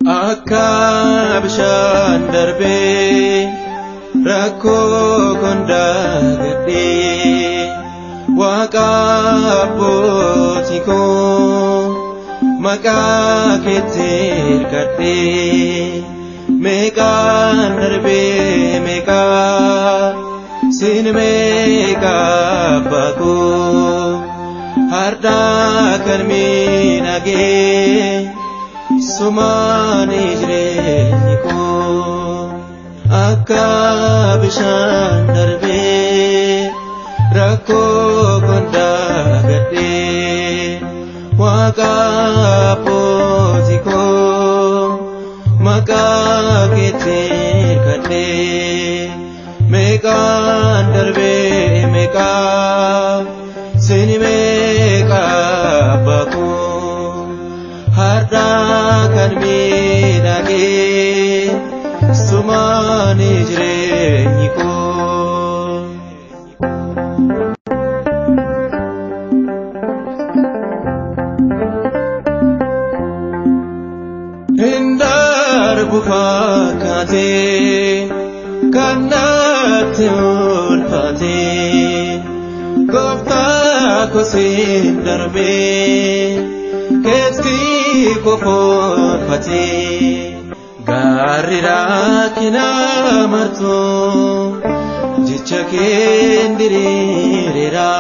Akka bishaan darbee rakkoo kondaa gadhee waaqa abbootii koo maqaa keetti hirkadhee meeqaan darbee meeqaa sin meeqa abbaa koo hardhaa kan miidhagee. Sumaani jireenyi koo akka bishaan darbee rakkoo kondaa gadhee waaqa abbootii koo maqaa keetti hirkadhee meeqaan darbee meeqaa sin meeqa abbaa koo. Har'aa kan miidhagee sumaani jireenyi koo. Hin darbu fakkaatee kan natti ulfaatee gooftaa koo siin darbee. Keessi kofoonfatee gaarri rakkina martu jecha keen diriireera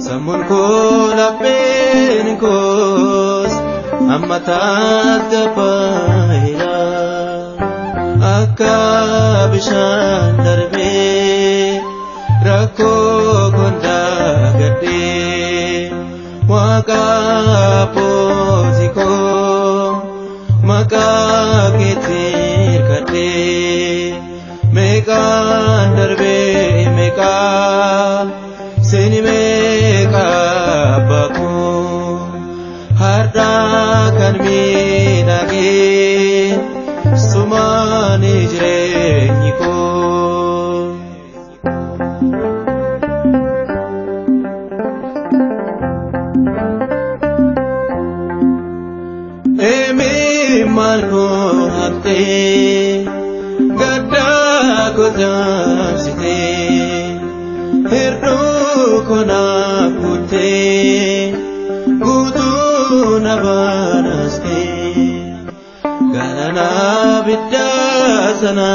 sammuun koo lapheen koos amma tasgabbaa'eera akka bishaan darbee rakkoo kondaa gadhee. Waaqa abbootii koo maqaa keetti hirkadhee meeqaan darbee meeqaa sin meeqa abbaa koo har'aa kan miidhagee sumaani jireenyi koo. Maal koo haftee gaddaa koo jaamsitee hir'uu koo naaf guuttee guutuu na baanaastee galaana biddaa sana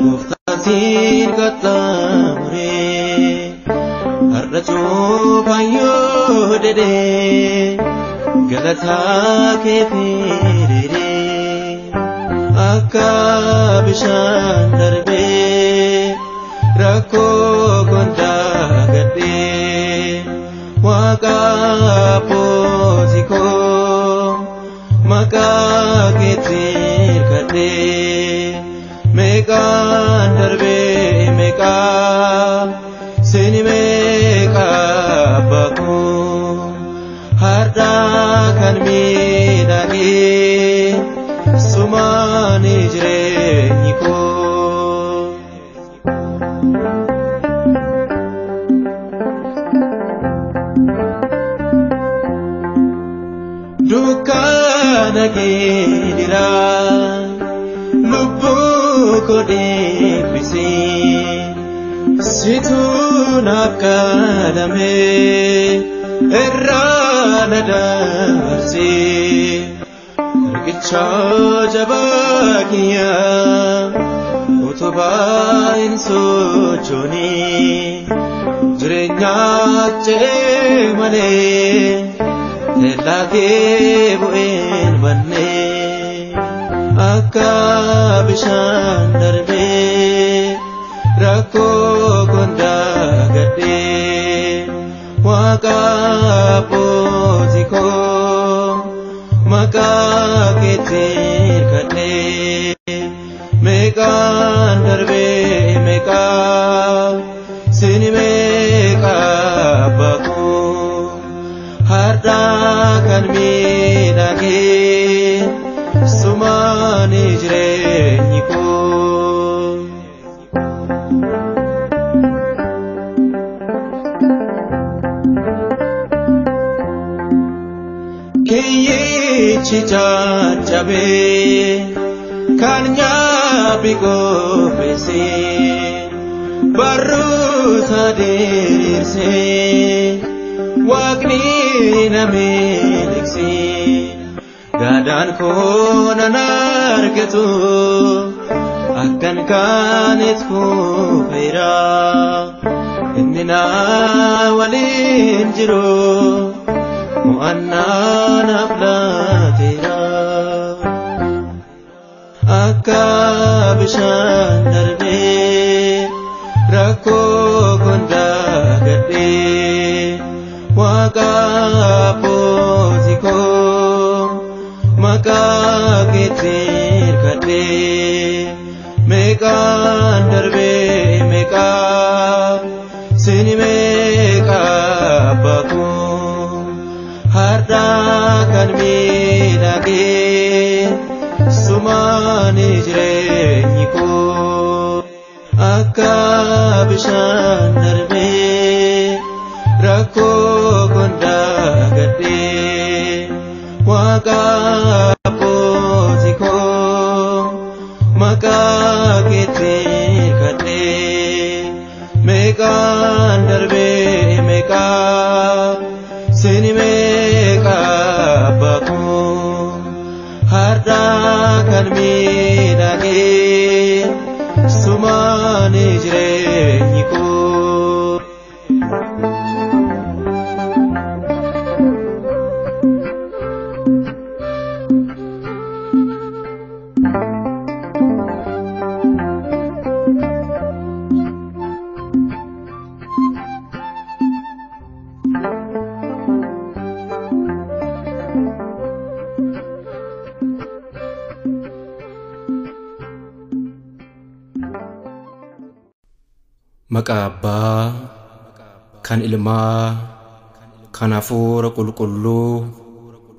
gooftaan siin qaxxaamuree har'a cuufayyoo dedee. Galataa kee fiiree akka bishaan darbee rakkoo kondaa gadhee waaqa abbootii koo maqaa keetti hirkadhee meeqaan darbee meeqaa sin meeqa abbaa koo. Har'aa kan miidhagee sumaani jireenyi koo. Dukkaana geediraa lubbuu koo deebisee situu naaf kadhamee. Irraa na dabarsee riqicha jabaa kiyyaa utubaa hin sochoonee jireenyaa ce'ee malee teellaa kee bu'een mannee akka bishaan darbee rakkoo kondaa gadhee. Waaqa abbootii koo maqaa keetti hirkadhee meeqaan darbee meeqaa sini meeqaa abbaa koo har'aa kan miidhagee sumaan jireenyi koo. Kiyyichi caccabee kan nyaaphi qopheessee barruusa diriirsee waaqni na miidhagsee gaadaan koo nan argatu akkan kaanet kufeera inni na waliin jiru. Mo'annaan aflaateera akka bishaan darbee rakkoo kondaa gadhee waaqa abbootii koo maqaa keetti hirkadhee meeqaan darbee meeqaa sini meeqaa abbaa koo. Har'aa kan miidhagee sumaan jireenyi koo akka bishaan darbee rakkoo kondaa gadhee waaqa abbootii koo maqaa keetti hirkadhee meeqaan darbee meeqaa sini meeqaa abbaa koo har'aa kan miidhagee sumaan jireenyi koo. Maqaa Abbaa kan Ilmaa kan Hafuura Qulqulluu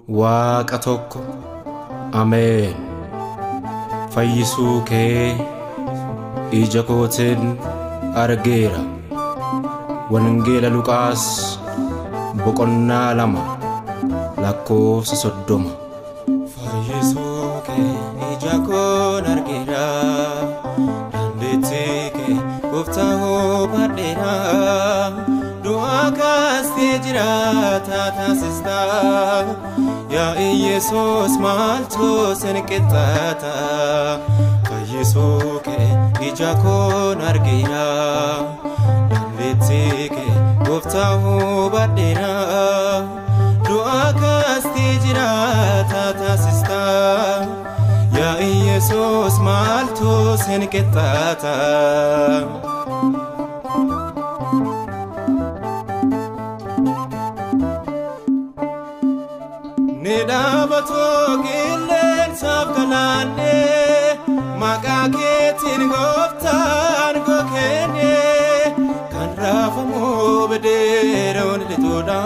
Waaqa tokko Ameen. Fayyisuu kee ija kootiin argeera. Wangeela Luqaas boqonnaa 2 lakkoofsa 30. Fayyisuu kee ija koon argeera. Dandeettii kee gooftaa hubadheera. Du'aa kaastee jiraata taasista. Yaa Iyesuus maaltu sin qixxaata? Fayyisuu kee ija koon argeera. Dandeettii kee gooftaa hubadheera. Du'aa kaastee jiraata taasista. Yaa Iyesuus maaltu sin qixxaata? Ni dhaabatu qilleensaaf galaanne maqaa keetiin gooftaan gokeenne kan raafamu bidiruun lixuudha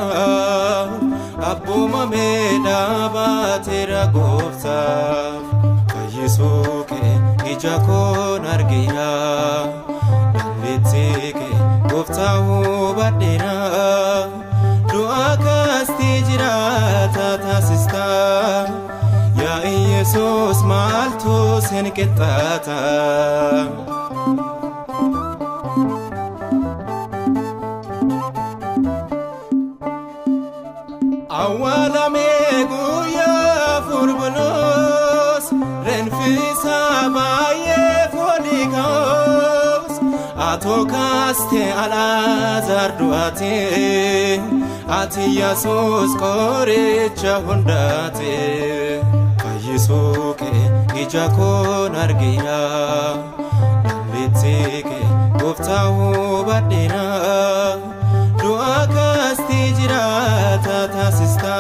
abboomamee dhaabateera gooftaaf. Fayyisuu kee ija koon argeera. Dandeettii kee gooftaa hubadheera. Du'aa kaastee jiraata taasista. Yaa Iyesuus maaltu sin qixxaata? Awwaalamee guyyaa afur bulus reenfi isaa baay'ee foolii ka'us atoo kaastee Alaazaar du'aatee ati Yesuus qoricha hundaate. Fayyisuu kee ija koon argeera. Dandeettii kee gooftaa hubadheera. Du'a kaastee jiraata taasista.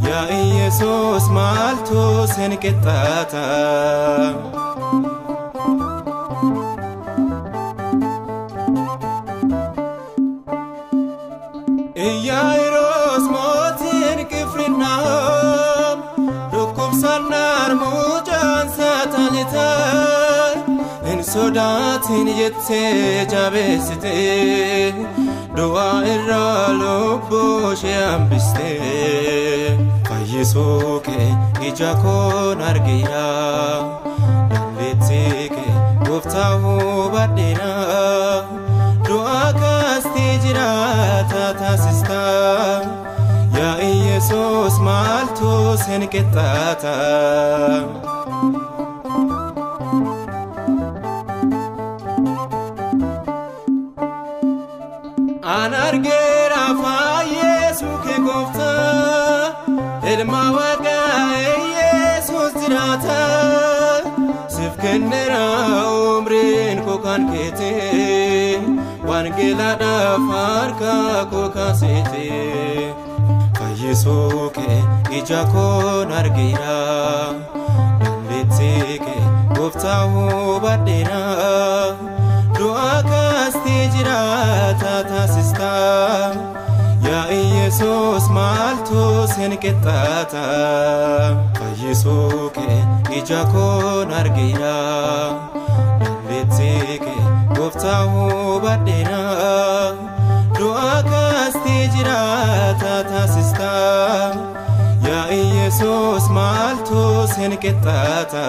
Yaa Iyesuus maaltu sin qixxaata? Iyyaayiroos mootiin Qifirnaahom dhukkubsannaan mucaan saatalitaan hin sodaatin jettee jabeessitee du'a irraa lubbuu ishee hambistee. Fayyisuu kee ija koon argeera, dandeettii kee gooftaa hubadheera. Du'a kaastee jiraata taasista. Yaa Iyesuus maaltu sin qixxaata? An argeera fayyeesuu kee gooftaa, ilma Waaqaa Iyesuus jiraata. Siif kenneera umriin koo kan keeti, wangeelaadhaaf harka koo kaasite. Fayyisuu kee ija koon argeera, dandeettii kee gooftaa hubadheera. Du'a kaastee jiraata taasista. Yaa Iyesuus maaltu sin qixxaata? Fayyisuu kee ija koon argeera, dandeettii kee gooftaa hubadheera. Du'a kaastee jiraata taasista. Yaa Iyesuus maaltu sin qixxaata?